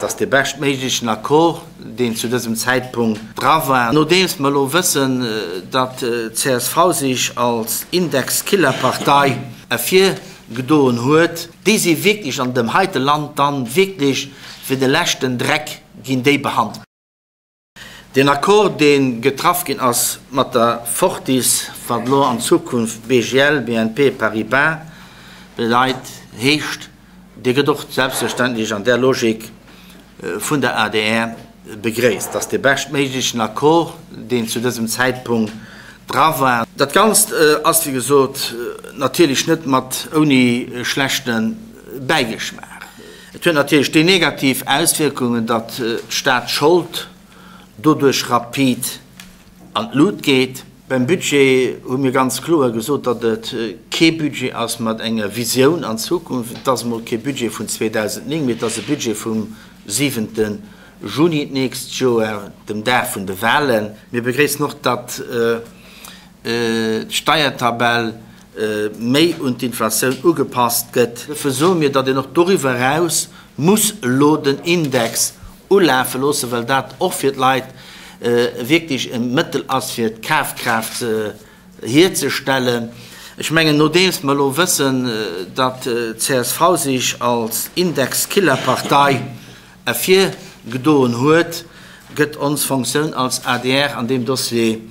Et ass dee beschtméiglechen Accord, deen zu dësem Zäitpunkt dra war. Nodeems mer elo wëssen, datt d'CSV sech als Indexkillerpartei ervirgedoen huet, déi si wierklech an dem heite Land dann wierklech wéi de leschten Dreck ginn déi behandelt. Deen Accord, dee getraff ginn ass mat der Fortis, wat elo an Zukunft BGL, BNP Paribas bedeit, heescht, dee gëtt och selbstverständlech an där Logik vun der adr begréisst. Et ass dee beschtméiglechen Accord, deen zu dësem Zäitpunkt dra war. Dat Ganzt ass, wéi gesot, natierlech net mat ouni schlechte Bäigeschmaach. Et huet natierlech déi negativ Auswierkungen, datt d'Staatsschold doduerch rapid an d'Lut geet. Beim Budget hu mir ganz kloer gesot, datt et kee Budget ass mat enger Visioun an d'Zukunft. Et ass emol kee Budget vun 2009, mee et ass e Budget vum siwente Juni d'nächst Joer, dem Dag vun de Wahlen. Mir begréissen och, datt d'Steiertabell méi un d'Inflatioun ugepasst gëtt. Dofir soe mir, datt een och doriwwer eraus muss elo den Index ulafe loossen, well dat och fir d'Leit wierklech e Mëttel ass, fir d'Kafkraaft hierzestellen. Ech mengen, nodeems mer elo wëssen, datt d'CSV sech als Indexkillerpartei ervirgedoen huet, gëtt ons Fonctioun als adr an deem Dossier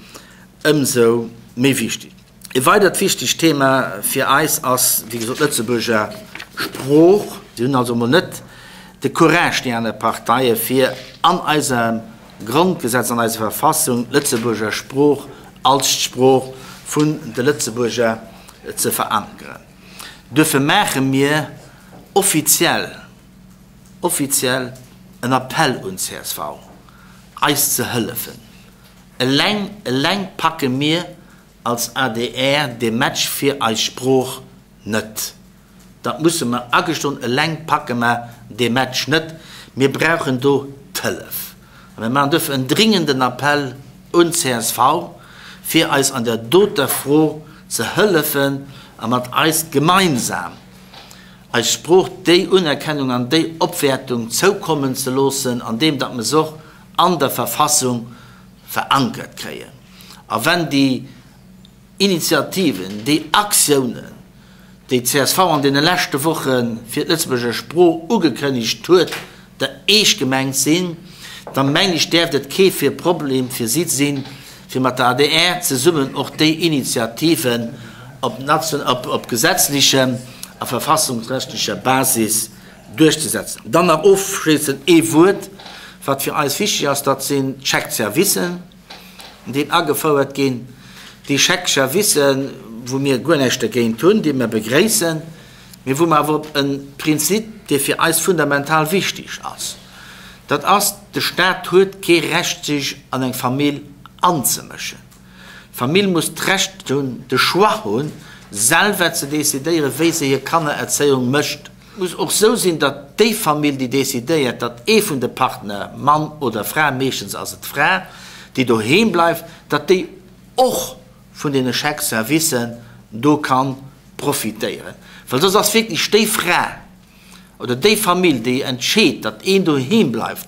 ëmsou méi wichtig. E weidert wichtegt Thema fir eis ass, wéi gesot, d'Lëtzebuerger Sprooch. Si hunn also emol net de Courage, déi aner Parteien, fir an eisem Grondgesetz, an eiser Verfassung d'Lëtzebuerger Sprooch als d'Sprooch vun de Lëtzebuerger ze verankeren. Duerfir maache mir offiziell, offiziell en Appell un csv, eis ze hëllefen. Eleng, eleng packe mir als adr dee Match fir eis Sprooch net. Dat musse mer agestoen, eleng packe mer dee Match net. Mir brauchen do d'Hëllef. A mir maachen duerfir en dringenden Appell un csv, fir eis an där doter Fro ze hëllefen a mat eis gemeinsam eis Sprooch déi Unerkennung an déi Opwäertung zoukommen ze loossen, andeem datt mer se och an der Verfassung verankert kréien. A wenn déi Initiativen, déi Aktiounen, déi csv an deene leschte Woche fir d'Lëtzebuerger Sprooch ugekënnegt huet, der eescht gemengt sinn, da mengen ech, däerft et kee fir Problem fir si sinn, fir mat der adr zesummen och déi Initiativen op gesetzlechem a verfassungsrechtlecher Basis duerchzesetzen. Dann nach ofschléissend ee Wuert, wat fir eis wichteg ass, dat sinn d'Chèque-servicen, déi agefouert ginn. Déi Chèque-servicen, wou mir guer näischt dergéint hunn, déi mir begréissen, mee wou mer awer op e Prinzip, dee fir eis fundamental wichteg ass, dat ass, De Stat huet kee Recht, sech an eng Famill anzemëschen. D'Famill muss d'Recht hunn, de Choix hunn, selwer ze decidéieren, wéi se hir Kannererzéiung mécht. Et muss och sou sinn, datt déi Famill, déi decidéiert, datt ee vun de Partner, Mann oder Fra, meeschtens ass et d'Fra, déi doheem bleift, datt déi och vun deene Chèque-servicen do ka profitéieren. Well soss ass wierklech déi Fra, oder déi Famill, déi entscheet, datt een doheem bleift,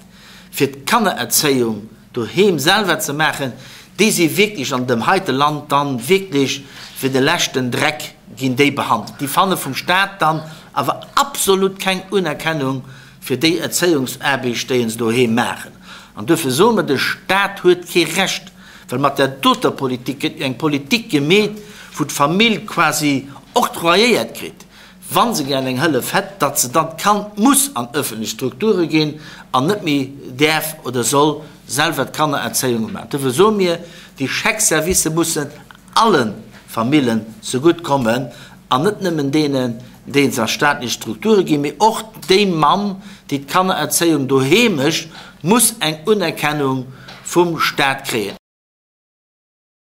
fir d'Kannererzéiung doheem selwer ze maachen, déi si wierklech an dem heite Land dann wierklech wéi de leschten Dreck ginn déi behandelt. Déi fanne vum Staat dann awer absolut keng Unerkennung fir déi Erzéiungsaarbecht, déi se doheem maachen. An duerfir soe mer, de Staat huet kee Recht, well mat där doter Politik gëtt jo eng Politik gemeet, wou d'Famill quasi octroyéiert kritt, wa se gären eng Hëllef hätt, datt se dann d'Kand muss an ëffentlech Strukture ginn an net méi däerf oder soll selwer d'Kannererzéiung maachen. Dofir soe mir, déi Chèque-servicë mussen alle Famillen zegutt kommen an net nëmmen deenen, déi se a staatlech Strukture ginn, mee och déi Mamm, déi d'Kannererzéiung doheem mécht, muss eng Unerkennung vum Staat kréien.